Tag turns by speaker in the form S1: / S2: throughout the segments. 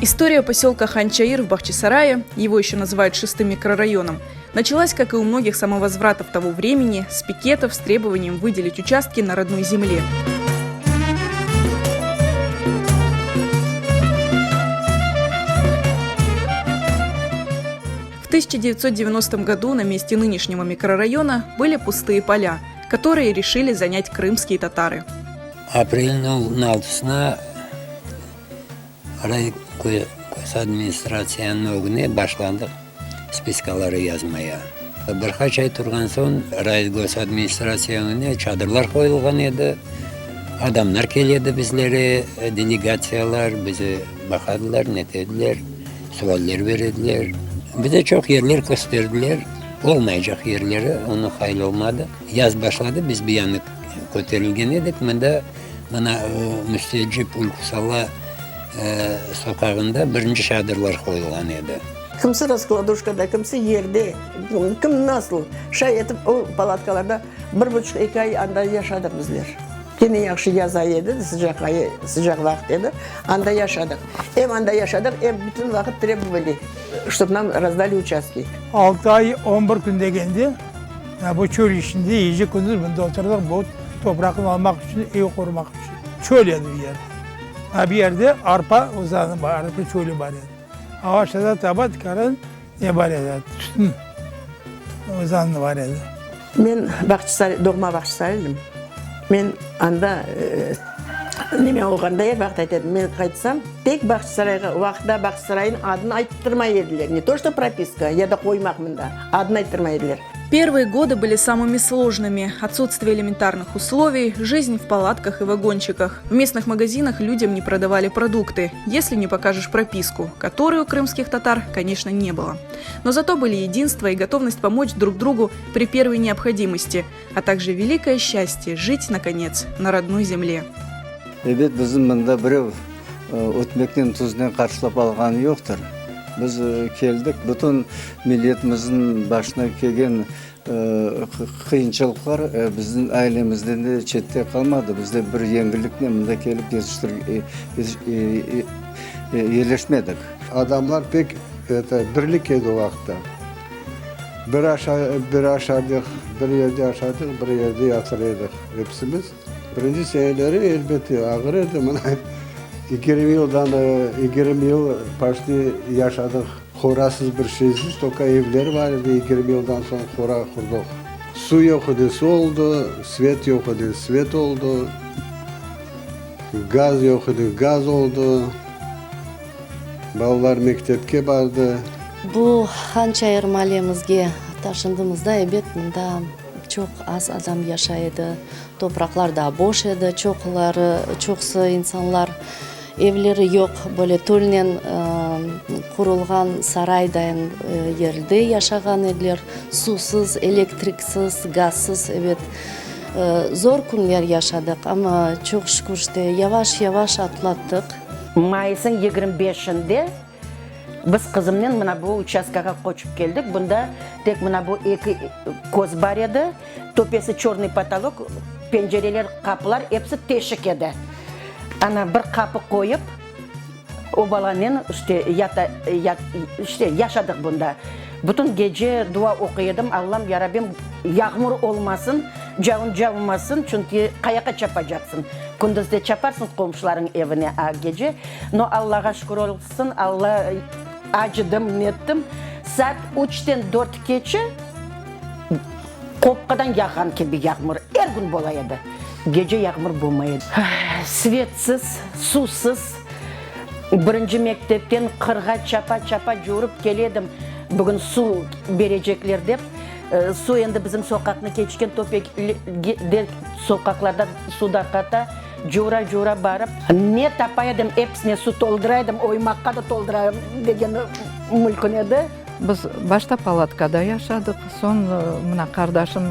S1: История поселка Ханчаир в Бахчисарае, его еще называют шестым микрорайоном, началась, как и у многих самовозвратов того времени, с пикетов с требованием выделить участки на родной земле. В 1990 году на месте нынешнего микрорайона были пустые поля, которые решили занять крымские татары.
S2: Aprelniñ altısına raygosadministratsiyanıñ ögüne başlandıq spiskaları yazmaya. Bir qaç ay turğan soñ raygosadministratsiya ögüne çadırlar qoyulğan edi. Adamlar keledi bizlere, delegatsiyalar, bizi baqadılar, netediler, sualler berediler. Bize çoq yerler kösterdiler, olmaycaq yerleri, onı haylı olmadı. Yaz başladı, biz bir yanı köterilgen edik, mında mına Müstecip Ülküsala soqağında birinci çadırlar qoyulğan edi.
S3: Kimsi raskladuşkada, kimsi yerde, kim nasıl, şay etip o palatkalarda bir buçuq, eki ay anda yaşadıq bizler. Kene yahşı yaz ayı edi, sıcaq ayı, sıcaq vaqıt edi, anda yaşadıq. Em anda yaşadıq, em bütün vaqıt trebovali, ştob nam razdali uçastki.
S4: Altı ay on bir kün degende, bu çöl içinde gece-kündüz mında oturdıq, bu topraqnı almaq içün, ev qurmaq içün. Çöl edi bu yer. A bu yerde arpa uzanı bar, arpa çölü bar edi. A aşağıda taba tikâran ne bar edi, tütün uzanı bar edi.
S3: Men Bağçasaray, doğma Bağçasaraylım. Men anda neme olğanda er vaqıt ayta edim, men qaytsam, tek Bağçasarayğa, o vaqıtta Bağçasaraynıñ adını ayttırmay ediler, ne to, çto propiska ya da qoymaq mında, adını ayttırmay ediler.
S1: Первые годы были самыми сложными. Отсутствие элементарных условий, жизнь в палатках и вагончиках. В местных магазинах людям не продавали продукты, если не покажешь прописку, которой у крымских татар, конечно, не было. Но зато были единство и готовность помочь друг другу при первой необходимости, а также великое счастье жить, наконец, на родной земле.
S5: Ebet, bizni mında birev ötmeknen, tuznen qarşılap alğanı yoqtır. Biz keldik, bütün milletimizniñ başına kelgen qıyınçılıqlar bizim ailemizden de çette qalmadı. Biz de bir yengilliknen mında kelip yerleşmedik.
S6: Adamlar pek, eto, birlik edi o vaqıtta. Bir aşa, bir aşadıq, bir yerde aşadıq, bir yerde yatır edik epsimiz. Birinci seneleri, elbette, ağır edi. Mına, 20 yıldan, 20 yıl paçti yaşadıq horasız, bir şeysiz, tolko evler bar edi, 20 yıldan soñ hora qurdıq. Suv yoq edi, suv oldı, svet yoq edi, svet oldı, gaz yoq edi, gaz oldı, balalar mektepke bardı.
S7: Bu Han-Çayır malemizge taşındımızda, ebet, mında çoq az adam yaşay edi, topraqlar daa boş edi, çoqları, çoqusı insanlar evleri yoq, böyle tölnen qurulğan saraydayın yerde yaşağan ediler, suvsız, elektriksiz, gazsız, ebet, zor künler yaşadıq, amma çoq şükür, işte, yavaş-yavaş atlattıq.
S8: Mayısıñ 25-inde biz qızımnen mına bu uçastkağa köçip keldik. Bunda tek mına bu eki köz bar edi. Töpesi çörnıy potolok, pencereler, qapılar episi teşik edi. Ana, bir qapı qoyıp, o balanen işte yata, işte yaşadıq bunda. Bütün gece dua oquy edim, Allam, Yarabbim, yağmur olmasın, cavun cavmasın, çünki qayaqa çapacaqsıñ? Kündüz de çaparsıñ qomşularıñ evine, a gece? No, Allağa şükür olsun, Alla acıdım, nettim. Saat üçten dört keçe qopqadan yağğan kibi yağmur er kün bola edi. Gece yağmur bolmay edi. Svetsiz, suvsız. Birinci mektepten qırğa çapa-çapa cuvurıp kele edim, bugün suv berecekler dep. Suv endi bizim soqaqnı keçken töpek soqaqlarda suv darqata, cuvura-cuvura barıp. Ne tapa edim, episine suv toldura edim, oymaqqa da toldura degen mülkün edi.
S9: Biz başta palatkada yaşadıq, soñ mına qardaşım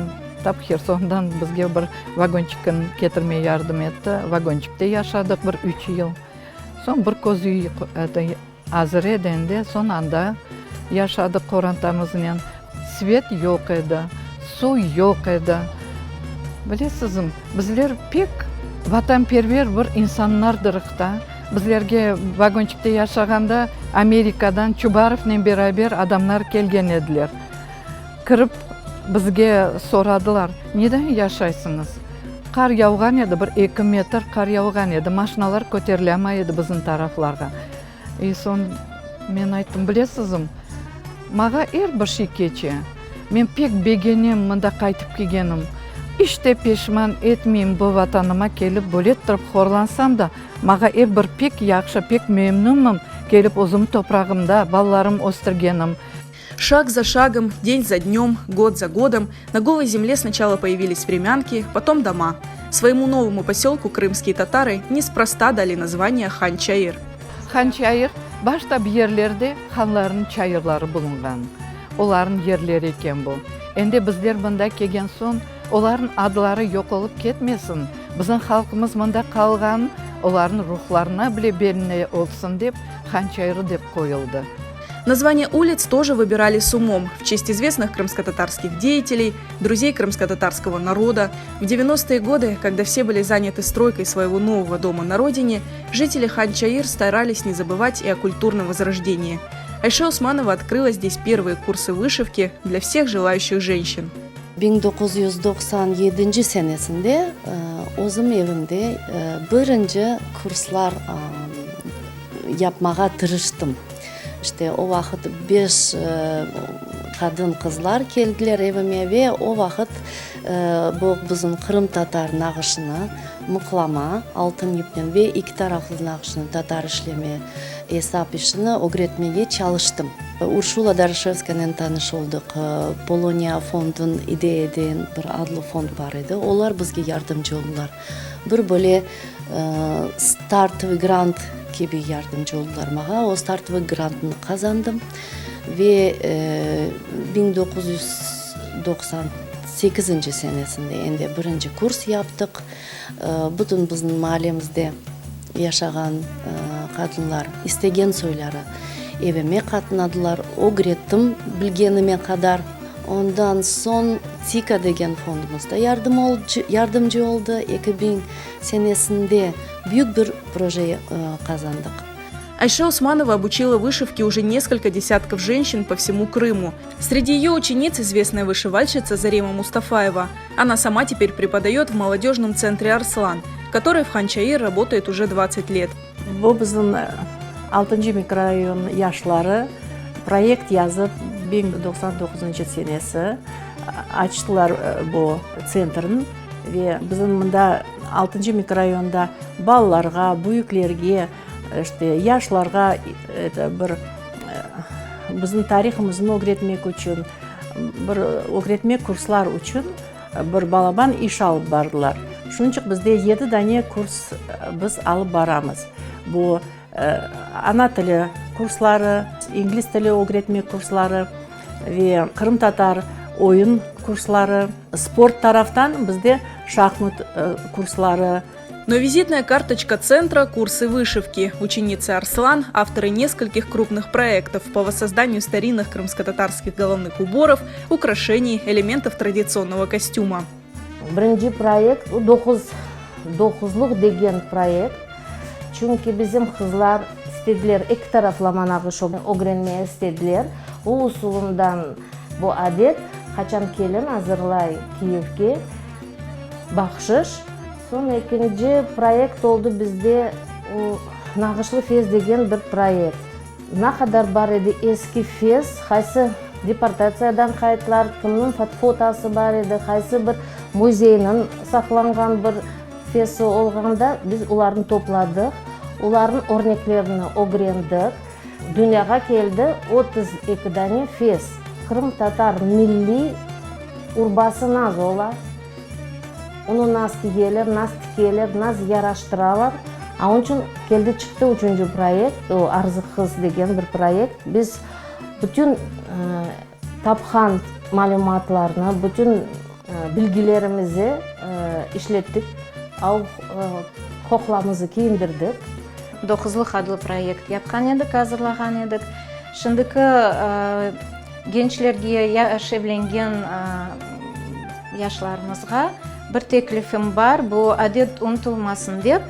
S9: tap Hersondan bizge bir vagonçikni ketirmege yardım etti, vagonçikte yaşadıq bir üç yıl. Soñ bir köz üy azır edi endi, soñ anda yaşadıq qorantamıznen. Svet yoq edi, suv yoq edi. Bilesizmi, bizler pek vatanperver bir insanlardırıq da. Bizlerge vagonçikte yaşağanda Amerikadan Çubarovnen beraber adamlar kelgen ediler. Kirip bizge soradılar, Neden yaşaysıñız? Qar yavğan edi, bir eki metr qar yavğan edi, maşinalar köterilemay edi bizim taraflarğa. E, soñ men ayttım, bilesizmi, mağa er bir şey keçe. Men pek begenem mında qaytıp kelgenim. İç te peşman etmeyim bu vatanıma kelip böyle turıp horlansam da, mağa ep bir pek yahşı, pek memnünmim kelip özüm toprağımda balalarım östürgenim.
S1: Шаг за шагом, день за днем, год за годом на голой земле сначала появились времянки, потом дома. Своему новому поселку крымские татары неспроста дали название Хан-Чаир.
S9: Han-Çayır, başta bir yerlerde hanlarnıñ çayırları bulunğan. Olarnıñ yerleri eken bu. Endi bizler mında kelgen soñ, olarnıñ adları yoq olıp ketmesin, bizim halqımız mında qalğan, olarnıñ ruhlarına bile belli olsun dep, Han-Çayırı dep qoyuldı.
S1: Название улиц тоже выбирали с умом, в честь известных крымско-татарских деятелей, друзей крымско-татарского народа. В 90-е годы, когда все были заняты стройкой своего нового дома на родине, жители Хан-Чаир старались не забывать и о культурном возрождении. Айше Усманова открыла здесь первые курсы вышивки для всех желающих женщин.
S7: 1997 senesinde özüm evimde birinci kurslar yapmağa tırıştım. İşte, o vaqıt beş qadın-qızlar keldiler evime ve o vaqıt bu bizim qırımtatar nağışını, mıqlama, altın yipnen ve eki taraflı nağışını, tatar işleme esap işini ögretmege çalıştım. Urşula Doroşevskayanen tanış oldıq. Poloniya fondun İdeya degen bir adlı fond bar edi. Olar bizge yardımcı oldılar. Bir böyle startovıy grant kibi yardımcı oldılar maña. O startovıy grantnı qazandım ve 1998 senesinde endi birinci kurs yaptıq. Bütün bizim maalemizde yaşağan qadınlar istegen soyları evime qatnadılar, ögrettim bilgenime qadar. Ondan soñ TİKA degen fondumız da yardımcı oldı. 2000 senesinde büyük bir proje qazandıq.
S1: Айше Усманова обучила вышивке уже несколько десятков женщин по всему Крыму. Среди ее учениц известная вышивальщица Зарема Мустафаева. Она сама теперь преподает в молодежном центре «Арслан», который в Ханчаир работает уже 20 лет.
S10: Bu bizim altıncı mikrorayon yaşları proyekt yazıp 1099 senesi açtılar bu tsentrni ve bizim mında altıncı mikrorayonda balalarğa, büyüklerge, işte yaşlarğa bir bizim tarihımıznı ögretmek içün, bir ögretme kurslar içün bir balaban iş alıp bardılar. Şunıñ içün bizde yedi dane kurs biz alıp baramız. Bu ana tili kursları, ingliz tili ögretme kursları ve qırımtatar oyun kursları, sport taraftan bizde şahmat kursları.
S1: Но визитная карточка центра – курсы вышивки. Ученицы Арслан – авторы нескольких крупных проектов по воссозданию старинных крымско-татарских головных уборов, украшений, элементов традиционного костюма.
S11: Birinci proyekt doquz doquzlıq degen proyekt. Çünki bizim qızlar istediler eki taraflama nağış ögrenmeye istediler. O usulından bu adet, qaçan kelin azırlay kiyevge bahşış. Soñ ekinci proyekt oldı bizde o nağışlı fes degen bir proyekt. Ne qadar bar edi eski fes, qaysı deportatsiyadan qaytlar, kimniñ fotosı bar edi, qaysı bir müzeyniñ saqlanğan bir fesi olğanda biz olarnı topladıq, olarnıñ örneklerini ögrendik. Dünyağa keldi 32 dane fes. Qırımtatar milliy urbası naz ola. Onı naz kiyeler, naz tikeler, naz yaraştıralar. A onıñ içün keldi çıqtı üçünci proyekt, o Arzı qız degen bir proyekt. Biz bütün tapqan malümatlarnı, bütün bilgilerimizi işlettik, av qoqlamızı kiyindirdik.
S12: Doquzlıq adlı proyekt yapqan edik, azırlağan edik. Şimdiki gençlerge, yaş evlengen yaşlarımızğa. Bir teklifim bar, bu adet unutılmasın dep,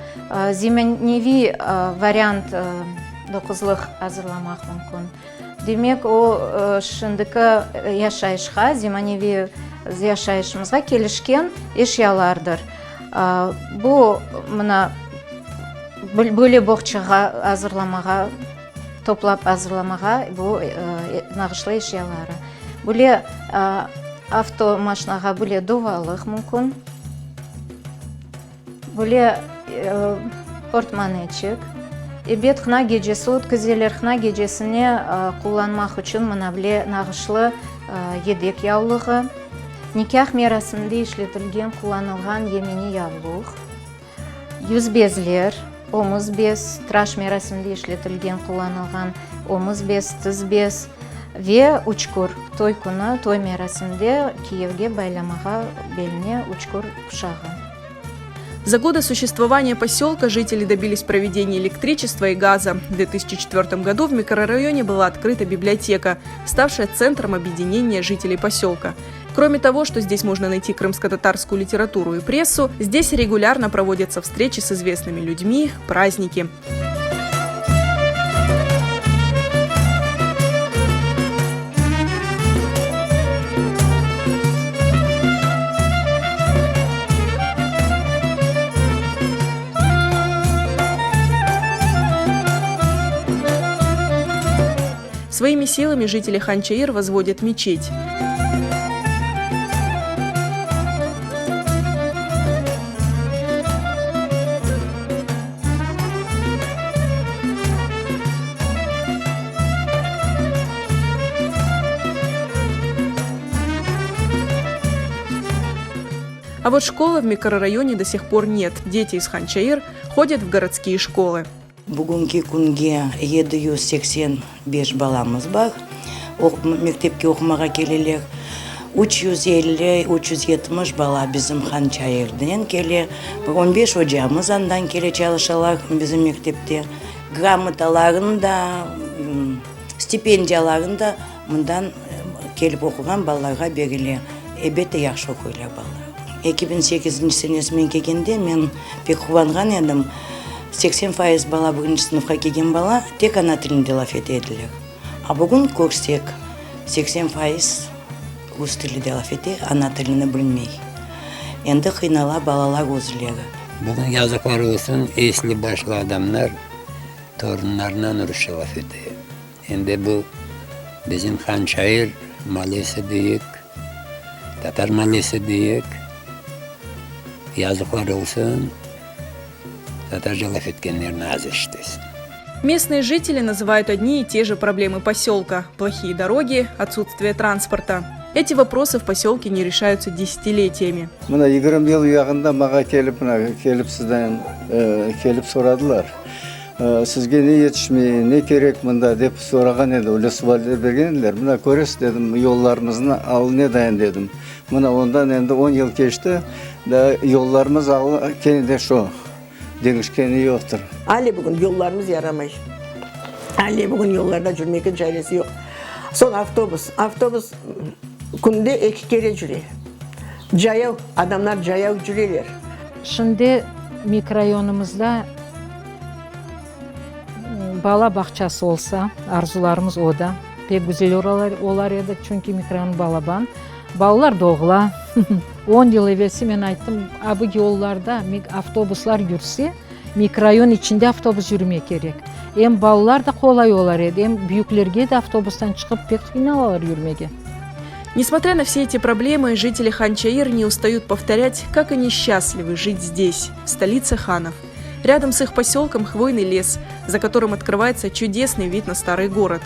S12: zemaneviy variant doquzlıq azırlamaq mümkün. Demek, o, şimdiki yaşayışqa, zemaneviy yaşayışımızğa kelişken eşyalardır. Bu, mına, böyle boğçağa azırlamağa, toplap azırlamağa bu nağışlı eşyaları. Böyle avto maşinağa böyle duvalıq mümkün. Böyle portmaneçik. Ebet, hına gecesi ötkizeler. Hına gecesine qullanmaq içün mına böyle nağışlı yedek yavluğı. Nikâh merasiminde işletilgen, qullanılğan yemeni yavluq. Yüzbezler, omuz bez, tıraş merasiminde işletilgen, qullanılğan omuz bez, tiz bez ve uçkur, toy künü, toy merasiminde kiyevge baylamağa beline uçkur quşağı.
S1: За годы существования поселка жители добились проведения электричества и газа. В 2004 году в микрорайоне была открыта библиотека, ставшая центром объединения жителей поселка. Кроме того, что здесь можно найти крымско-татарскую литературу и прессу, здесь регулярно проводятся встречи с известными людьми, праздники. Своими силами жители Ханчаир возводят мечеть. А вот школы в микрорайоне до сих пор нет. Дети из Ханчаир ходят в городские школы.
S13: Bugünki künge 785 balamız bar, mektepke oqumağa keleler. 350, 370 bala bizim Han Çayırden kele. On beş ocamız andan kele çalışalar bizim mektepte. Gramotalarnı da, stipendiyalarnı da mından kelip oquğan balalarğa berile. Elbette, yahşı oquylar balalar. 2008-nci senesi men kelgende, men pek quvanğan edim, 80% bala, birinci sınıfqa kelgen bala tek ana tilinde laf ete ediler. A bugün körsek, 80% rus tilinde laf ete, ana tilini bilmey. Endi qıynala balalar özleri.
S2: Bugün yazıqlar olsun, esli-başlı adamlar torunlarınan rusça laf ete. Endi bu bizim Han Çayır mallesi deyik, Tatar mallesi deyik, yazıqlar olsun, tatarca laf etkenlerni az eşitesiñ.
S1: Местные жители называют одни и те же проблемы поселка – плохие дороги, отсутствие транспорта. Эти вопросы в поселке не решаются десятилетиями.
S5: Mına 20 yıl yaqında maña kelip, mına kelip sizden kelip soradılar. Sizge ne yetişmey, ne kerek mında, dep sorağan edi, öyle sualler bergen ediler. Mına köresiz, dedim, yollarımıznıñ alı ne dayın, dedim. Mına ondan endi on yıl keçti, daa yollarımız alı kene de şu, deñişkeni yoqtır.
S3: Ale bugün yollarımız yaramay. Ale bugün yollarda cürmekniñ çaresi yoq. Soñ avtobus. Avtobus künde eki kere cüre. Cayav, adamlar cayav cüreler.
S14: Şimdi mikrorayonımızda Bala bağçası olsa, arzularımız o da, pek güzel olar edi, çünki mikrorayon balaban, balalar doğula. On yıl evelsi men ayttım, a bu yollarda avtobuslar yürse, mikrorayon içinde avtobus yürmek kerek. Em balalar da qolay olar edi, em büyüklerge de avtobustan çıqıp pek qıynalalar yürmege.
S1: Несмотря на все эти проблемы, жители Ханчаир не устают повторять, как они счастливы жить здесь, в столице ханов. Рядом с их поселком хвойный лес, за которым открывается чудесный вид на старый город.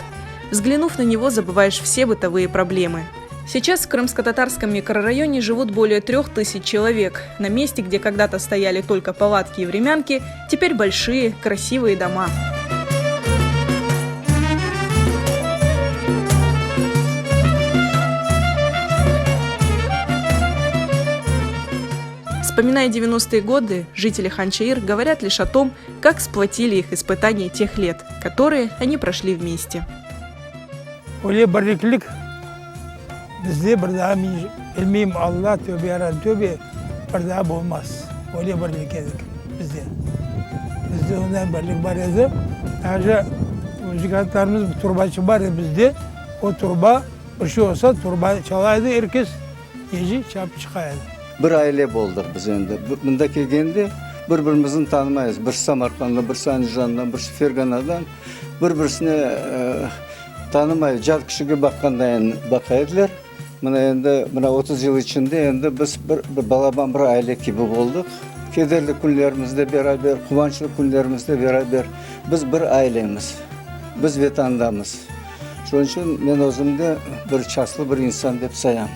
S1: Взглянув на него, забываешь все бытовые проблемы. Сейчас в крымско-татарском микрорайоне живут более 3000 человек. На месте, где когда-то стояли только палатки и времянки, теперь большие, красивые дома. Вспоминая 90-е годы, жители Ханчаир говорят лишь о том, как сплотили их испытания тех лет, которые они прошли вместе.
S4: Öyle birliklik bizde bir daa men bilmeyim, Alla, tövbe, Yarabbi, tövbe. Bir daa bolmaz. Öyle birlik edik bizde. Bizde onday birlik bar edi. Daje muzıkantlarımız, trubaçı bar edi bizde. O truba, bir şey olsa, truba çala edi, er kes gece çapıp çıqa edi.
S5: Bir aile boldıq biz endi. Mında kelgende bir-birimizni tanımaymız. Birisi Samarqanddan, birisi Andijandan, birisi Ferganadan. Bir-birisini tanımay, cat kişige baqqandayın baqa ediler. Mına endi, mına 30 yıl içinde endi biz bir balaban bir aile kibi oldıq. Kederli künlerimizde beraber, quvançlı künlerimizde beraber. Biz bir ailemiz. Biz Vetandamız. Şunıñ içün men özüm de bir şanslı bir insan dep sayam.